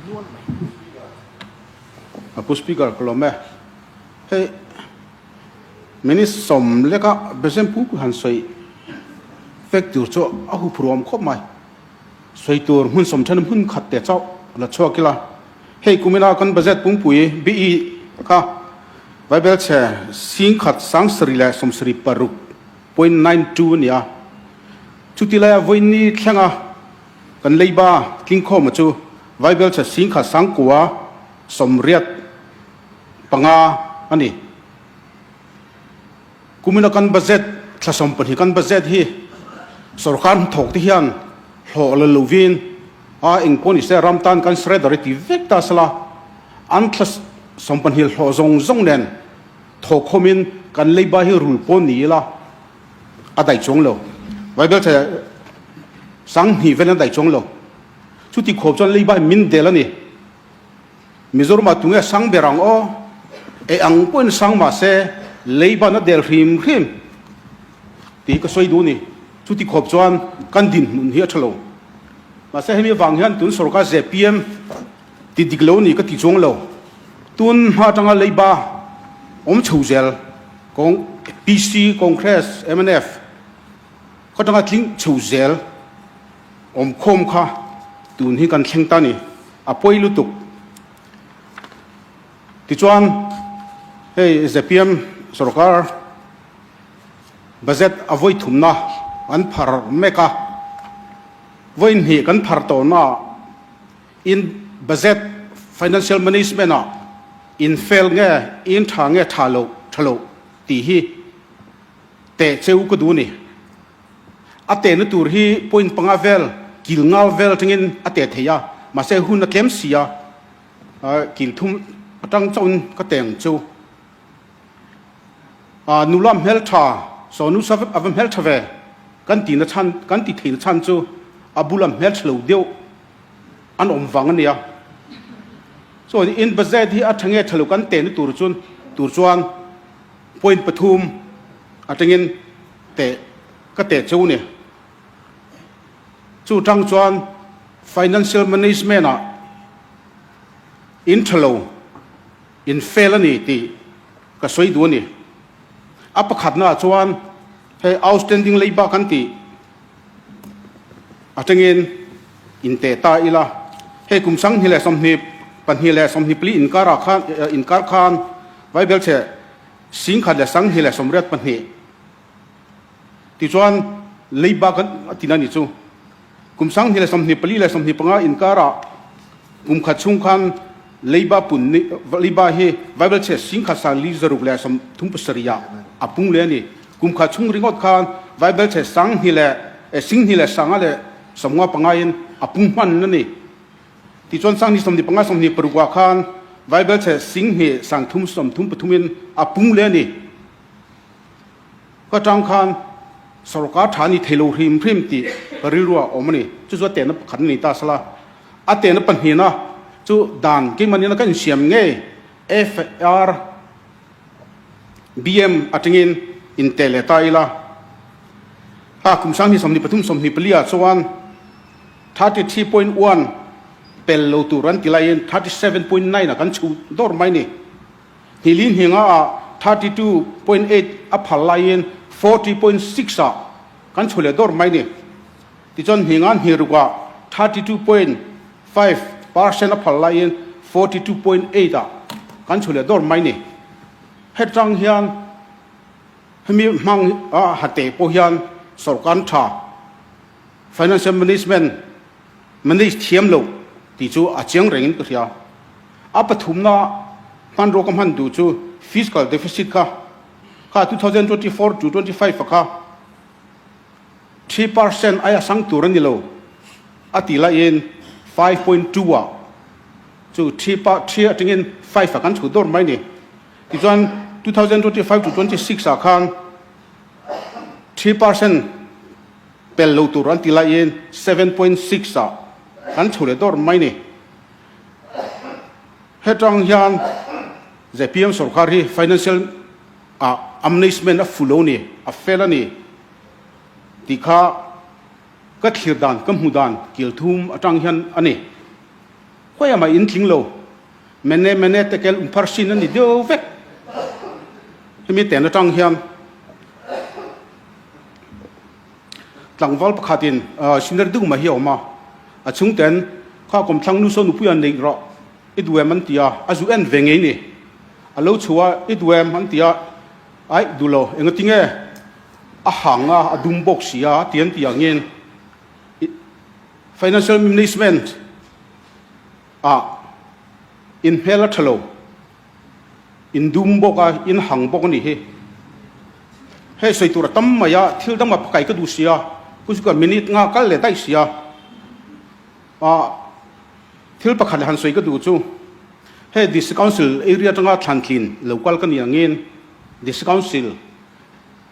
nual mai. A Pu Speaker ka lawm e. Hei minute sawm leka President Pu han sawi vek tur chu a huphurhawm khawp mai. Sawi tur hmun sawm then hmun khat te chauh la chhuak ila. Hei kumina kan budget pungpui BE kha Bible chhe singkhat 1076.92 a ni a. Chuti laia vawiin thlenga kan leiba tlingkhawma chu Bible chhe singkhat 985 a ni. Kumina kan budget thla 12 kan budget hi sorkar hnathawk te hian hlawh la lovin a eng pawh ni se ram tan kan shredder i ti vek ta sela an thla 20 hlawh zawng zawng nen thawhkhawmin kan leiba hi rul pawn ni ila a daih chuang lo. Bible chhe 2000 vel an daih chuang lo. Chuti khawp chuan leiba hi min del a ni. Mizoram ah tunge sang ber ang aw? E ang pawhin sang mah se leiba na del hrim hrim tih ka sawi duh a ni. Chuti khawp chuan kan dinhmun hi a tha lo. Mahse hemi avang hian tun sorkar zpm ti dik lo ni ka ti chuang lo. Tun hma atanga leiba awm chho zel kawng PC, Congress, mnf khaw atanga tling chho zel awm khawm kha tun hi kan thleng ta ni. A pawi lutuk. Tichuan hei zpm sorkar budget a vawi thumna an phar mek a, vawi hnih kan phar tawhna ah in budget financial management ah in fail nge in tha nge tha loh tha loh tih hi teh cheu ka duh a ni. A tehna tur hi point panga vel kil ngal vel atangin a teh thei a, mahse hun a tlem si a, kil thum atang chauhin ka teh ang chu. Nula hmeltha, Sonu sa a va hmeltha ve kan tihna chhan, kan ti theihna chhan chu a bula hmeltha lo deuh an awm vang a nia. Chuan in budget hi a tha nge tha lo kan tehna tur chuan tur chuan point pathum atangin teh ka teh cheu ni. Chu tang chuan financial management ah in tha lo, in fail a ni tih ka sawi duh a ni. A pakhatna ah chuan hei outstanding leiba kan tih atangin in teh ta ila. Hei kum 2022 leh 24 inkar ah khan inkar khan Vaibelchhe 10,082 tichuan leiba kan a tin a ni chu. Kum 2024 leh 25 inkarah kum khat chhung khan leiba pun ni leiba hi Bible chhe 10,537 ah a pung leh a ni. Kum khat chhung ringawt khan Bible chhe 2,000 leh 2,000 leh 100 leh 55 in a pung hman a ni. Tichuan 2025 26 ah khan Bible chhe 2,333 in a pung leh a ni. Ka tang khan sorkar tha ni theilo hrim hrim tih ka rilru ah awm a ni. Chu chu a tehna pakhat a ni ta sala. A tehna pahnihna chu dan keimahnian a ka insiam ngei FR BM atangin inteh leh ta ila. Ha kum 2023 24 ah chuan 33.1 pel lo tur an ti laiin 37.9 ah kan chhu dawr mai ni. Hnilin hninga ah 32.8 a phal laiin 40.6 ah kan chhu leh dawr mai ni. Tichuan hninga hniruk ah 32.5% a phal laiin 42.8 ah kan chhu leh dawr mai ni. Hetang hian hemi hmang a hate pawh hian sorkar tha financial management manage thiam lo tih chu a chiang rengin ka hria. A pathumna hmanrua ka hman duh chu fiscal deficit kha kha 2024 to 25 a kha 3% aia sang tur a ni lo a tih laiin 5.2 ah chu 3 pa 3 atangin 5 ah kan chhu dawr mai ni. Tichuan 2025 to 26 ah khan 3% pel lo tur an ti laiin 7.6 ah kan chho leh dawr mai ni. Hetang hian zpm sorkar hi financial ah management a fu lo ni, a fail a ni tih kha ka thlir dan, ka hmu dan kil thum atang hian a ni. Khawiah mah in tling lo. Mene mene tekel umphar sin a ni deuh vek. Hemi ten atang hian tlangval pakhatin senior deuh mai hi a awm a, a chhungten kha kawmthlang nu saw nupui an neih rawh i duh em an ti a, a zu en ve ngei ni. A lo chhuah a, i duh em an ti a, aih duh lo, engatinge a hang a, a dum bawk si a, a ti an ti angin financial management ah in hmel a tha lo, in dum bawk a, in hang bawk a nih hi. Hei sawi tur a tam mai a, thil dang a pakai ka duh sia, pu chu ka minute nga kal leh daih sia. Ah, thil pakhat leh han sawi ka duh chu, hei District Council area atanga thlantlin lo kal ka ni angin District Council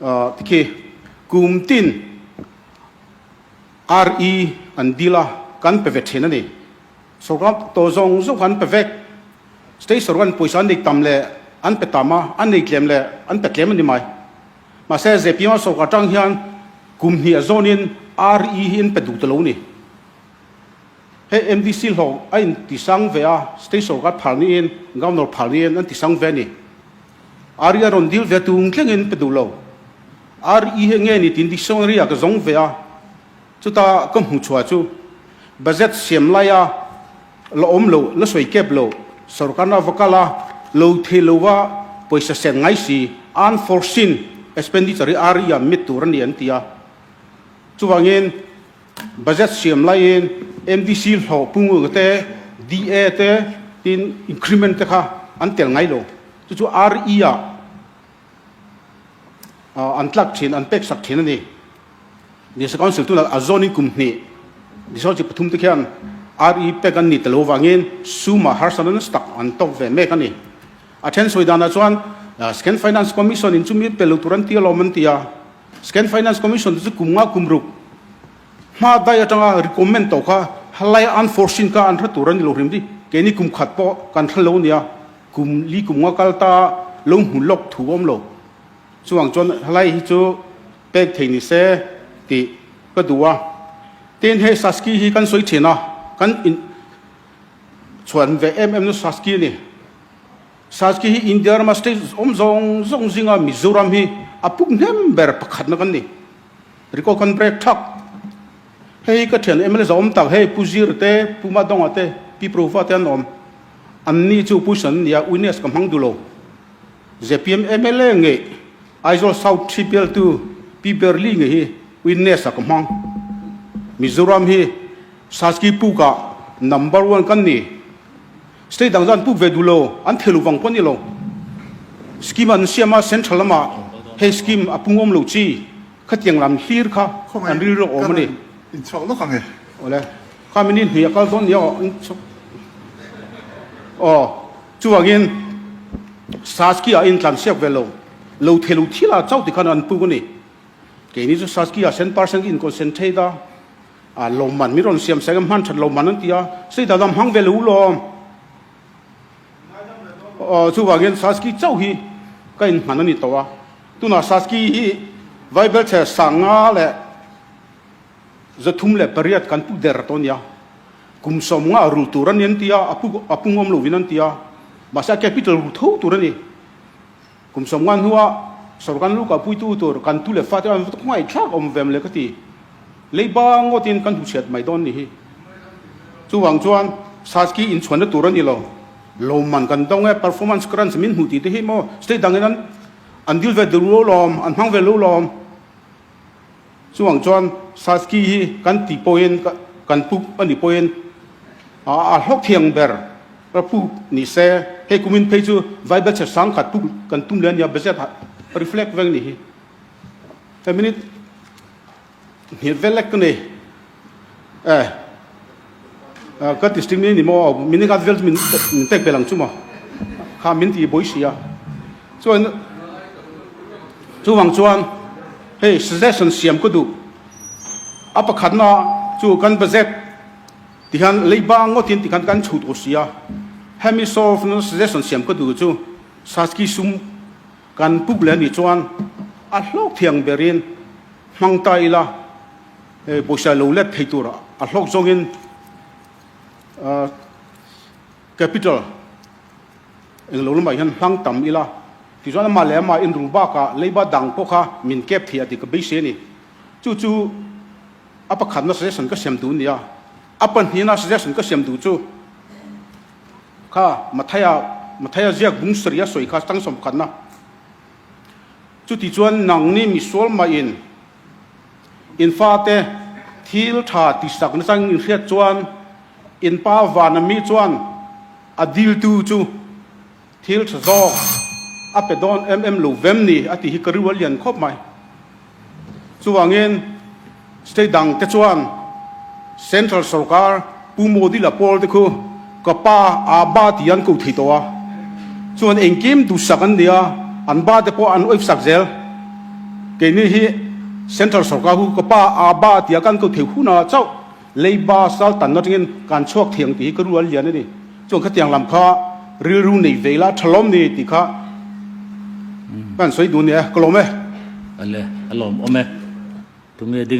ah tikhi kum tin RE an dil a, kan pe ve thin a ni. Sorkar tawh zawng zawng kha an pe vek. State sorkar in pawisa an nei tam leh an pe tam a, an nei tlem leh an pe tlem a ni mai. Mahse ZPM sorkar tang hian kum hnih a zawnin RE hi an pe duh ta lo a ni. Hei MDC hlawh a in ti sang ve a, state sorkar phal niin Governor phal niin an ti sang ve a ni. RE a rawn dil ve tung thlengin pe duh lo. RE hi nge ni tiin dictionary ah ka zawng ve a, chuta ka hmu chhuah chu budget siam laia la awm lo, la sawi kep lo, sorkarna va kal a, lo thei lo va pawisa sen ngai si, unforeseen expenditure hi RE ah mit tur a ni an ti a. Chuvangin budget siam laiin MDC hlawh pung te, DA te tin increment te kha an tel ngai lo. Chu chu RE ah an tlak thin, an pek sak thin a ni. District Council tunah a zawnin kum hnih, District Council pathum te khian RE pek an ni ta lo vangin sumah harsatna nasa tak an tawk ve mek a ni. A then sawi danah chuan Second Finance Commission in chumi pe lo tur an ti alawm an ti a. Second Finance Commission te chu kum nga kum ruk hma dai atanga recommend tawh kha halai unforeseen kha an hre tur a ni lo hrim di. Keini kum khat pawh kan hre lo nia. Kum li kum nga kal ta lo hmu lawk thu awm lo. Chuvang chuan helai hi chu pek thei ni se tih ka duh a. Tin hei Saski hi kan sawi thin a, kan in chhuan ve em em chu Saski a ni. Saski hi India rama state awm zawng zawng zinga Mizoram hi a puk hnem ber pakhatna kan ni. Record kan break thak. Hei ka thian mla zawm tak hei Pu Zira te, Pu Madonga te, Pi Prova te an awm. Anni chu Pu San nia witness ka hmang duh lo. Zpm mla nge Aizawl South thi bialtu Pi Berli nge hi witness ah ka hmang. Mizoram hi Saski puk ah number one kan ni. State dang chu an puk ve duh lo, an thei lo vang pawh a ni lo. Scheme an siam a central lamah hei scheme a pung awm lo chi. Khatiang lam hlir kha an rilru awm a ni. Inchhuak lawk ang e. Awle, kha minute hnih a kal dawn nia aw, inchhuak aw, chuvangin Saski ah intlan siak ve lo, lo thei lo thil ah chauh tikhan an puk a ni. Keini chu Saski ah 100% in concentrate a, a lawmman min rawn siam sak a, hman that lawmman an ti a, sei dan a hmang ve lo lawm. Aw chuvangin Saski chauh hi ka inhman a ni tawh a, tunah Saski hi Vaibelchhe sanga leh 308 kan pu der tawh a nia, kum 50 rul tur a ni an ti a, a pu a pung awm lovin an ti a, mahse a capital rul tho tur a ni. Kum 50 hnua sorkar lu kalpuitu tur kan tu leh fate an va khawngaihthlak awm ve mawle ka ti. Leiba ngawtin kan hmuchhiat mai dawn ni hi. Chuvang chuan Saski inchhuanna tur a ni lo. Lawmman kan dawng e, performance grants min hmuh tih te hi maw state dangin an an dil ve duh lo lawm, an hmang ve lo lawm. Chuvang chuan Saski hi kan tih pawhin kan puk a nih pawhin a hlawk thiang ber ka puk ni se. Hei kumin phei chu Vaibelchhe sangkhat puk kan tum leh a nia, budget ah reflect vek a nih hi. He minute hniat vel lek ka nei e ka district ni ni maw minute khat vel chu min min pek belh ang chu maw kha min ti bawi si a chuan chuvang chuan hei suggestion siam ka duh a pakhatna chu kan budget tihian leiba ngawtin tikhan kan chhut aw si a hemi solve na suggestion siam ka duh chu saski sum Kan puk leh anih chuan a hlawk thiang berin hmang ta ila, hei pawisa lo let thei tur a hlawk zawngin. Capital eng lo lamah hian hmang tam ila, tichuan amah leh amah inru bakah leiba dang pawh kha min kep thei a tih ka beisei a ni. Chu chu a pakhatna suggestion ka siam duh a ni a, a pahnihna suggestion ka siam duh chu kha Mathaia Mathaia ziak bung sarih a sawi kha chang sawmkhatna. Chuti chuan nangni misual mahin in fate thil tha tisak nachang in hriat chuan In pa vana mi chuan a diltu chu thil tha zawk a pe dawn em em lo vem ni a tih hi ka rilru a lian khawp mai. Chuvangin state dang te chuan Central sorkar Pu Modi la pawl te khu ka pa a ba tih an ko thei tawh a, chuan engkim duhsak an ni a, an ba te pawh an awih sak zel. Keini hi Central sorkar khu ka pa a ba tia kan ko thei hunah chauh Leiba sal tanna atangin kan chhuak thiang tih hi ka rual lian a ni. Chuan khatiang lam kha rilru nei ve ila tha lawm ni tih kha ka han sawi duh a ni e. Ka lawm e. Ale, a lawm awm e. Tunge ding.